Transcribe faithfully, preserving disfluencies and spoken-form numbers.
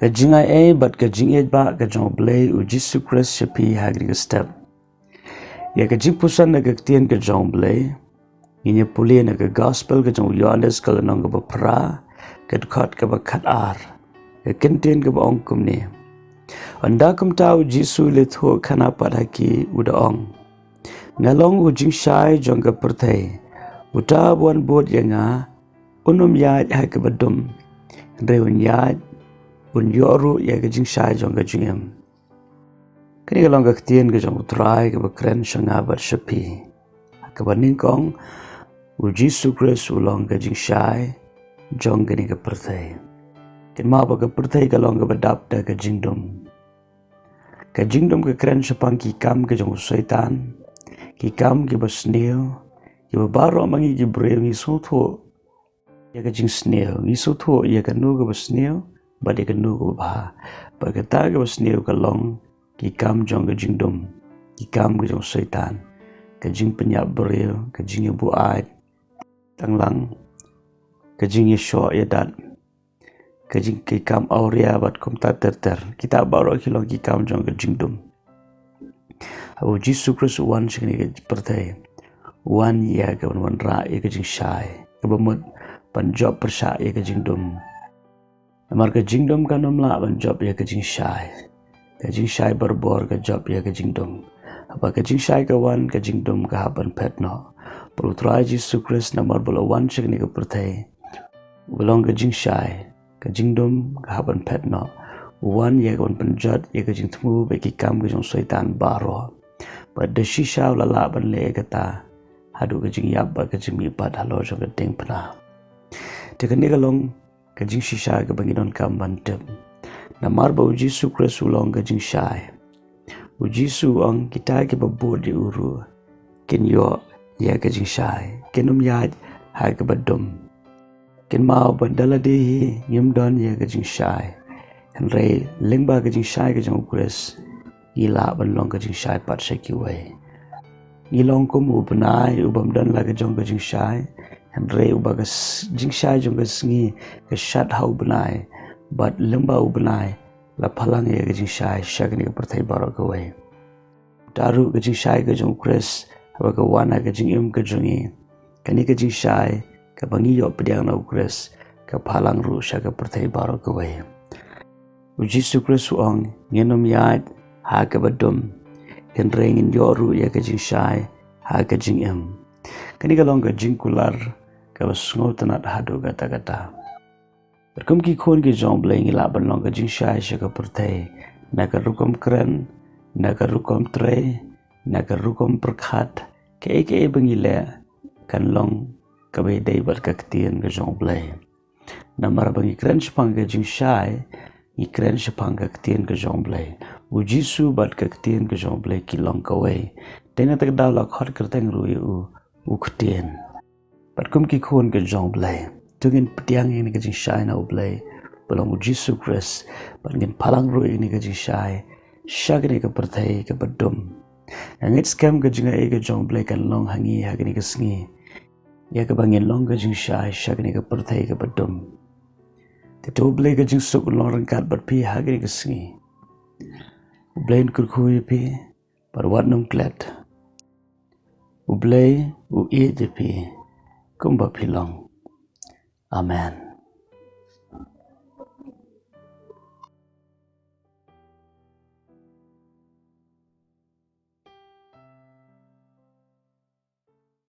Ka jingai ei bad ka jingïeit ba ka jong U Blei U Jisu Khrist sha phi ha kane ka step. Ïa ka jingpuson na ka ktien ka jong U Blei ngin ïa pule na ka Gospel ka jong u Ïoannis ka lynnong kaba phra, ka dkhot kaba khatar. Ka ktien kaba ong kumne: Ynda kumta U Jisu u la ïathuh khana pat ha ki, u da ong: Nga long u jingshai jong ka pyrthei. Uta uba wan bud ïa nga un ym ïaid ha kaba dum, hynrei un ïaid, un ïoh ruh ïa ka jingshai jong ka jingim. Kane ka long ka ktien ka jong U Trai kaba kren sha nga bad sha phi. Kaba nyngkong, U Jisu Khrist u long ka jingshai jong kane ka pyrthei. Kynmaw ba ka pyrthei ka long kaba dap da ka jingdum. Ka jingdum ka kren shaphang ki kam ka jong u Soitan, ki kam kiba sniew, kiba baroh ma ngi ki briew ngi sngewthuh ïa ka jingsniew, ngi sngewthuh ïa kano kaba sniew bad ïa kano kaba bha. Bad kata kaba sniew ka long ki kam jong ka jingdum, ki kam ka jong u Soitan, ka jingpynïap briew, ka jingïabuaid tang lang, ka jingïashoh ïadat, ka jing, ki kam awria bad kumta ter ter. Kita baroh ki long ki kam jong ka jingdum. Haba U Jisu Khrist u wan sha kane ka pyrthei, u wan ïa kaban wanrah ïa ka jingshai, kaba mut ban jop pyrshah ïa ka jingdum. Namar ka jingdum kan ym lah ban jop ïa ka jingshai. Ka jingshai barabor ka jop ïa ka jingdum. Haba ka jingshai ka wan, ka jingdum ka hap ban phet noh. Bad U Trai Jisu Khrist namar ba la wan sha kane ka pyrthei, u long ka jingshai, ka jingdum ka hap ban phet noh. U wan ïa kaban pynjot ïa ka jingthmu bad ki kam ka jong u Soitan baroh. Bad da shisha u la lah ban leh ïa kata haduh ka jingïap bad ka jingmihpat halor jong ka diengphna. Te kane ka long ka jingshisha kaba ngi donkam ban tip. Namar ba U Jisu Khrist u long ka jingshai. U Jisu u ong kita kiba bud ïa u ruh kin ïoh ïa ka jingshai, kin ym ïaid ha kaba dum. Kynmaw ba da lade hi ngim don ïa ka jingshai, hynrei lyngba ka jingshai ka jong U Khrist ngi lah ban long ka jingshai pat sha kiwei. Ngi long kum u bnai u bym don la ka jong ka jingshai, hynrei uba ka s-, jingshai jong ka sngi ka shat ha u bnai, bad lyngba u bnai la phalang ïa ka jingshai sha kane ka pyrthei baroh kawei. Uta ruh ka jingshai ka jong U Khrist haba ka wan ha ka jingim ka jong ngi, kane ka jingshai kaba ngi ïoh pdiang na U Khrist ka phalang ruh sha ka pyrthei baroh kawei. U Jisu Khrist u ong ngin ym ïaid ha kaba dum, hynrei ngin ïoh ruh ïa ka jingshai ha ka jingim. Kane ka long ka jingkular kaba sngewtynnat haduh katta katta. Bad kum ki khun ki jong U Blei ngi lah ban long ka jingshai sha ka pyrthei, na ka rukom kren, na ka rukom trei, na ka rukom pyrkhat, kaei kaei ba ngi leh kan long kaba ïadei bad ka ktien ka jong U Blei. Namar ba ngi kren shaphang ka jingshai, ngi kren shaphang ka ktien ka jong U Blei. U Jisu bad ka ktien ka jong U Blei ki long kawei. Te na kata ka daw la khot kyrteng ruh ïa u, u Ktien. Bad kum ki khun ki jong U Blei, to ngin pdiang ïa kane ka jingshai na U Blei ba long U Jisu Khrist, bad ngin phalang ruh ïa kane ka jingshai sha kane ka pyrthei kaba dum. Nga ngeit skhem ka jingai ei ka jong U Blei kan long ha ngi ha kane ka sngi, ïa kaba ngin long ka jingshai sha kane ka pyrthei kaba dum. Te to U Blei ka jingsuk un long ryngkat bad phi ha kane ka sngi. U Blei un kyrkhu ïa phi bad wat nym klet. U Blei u ïeit ïa phi kumba phi long. Amen.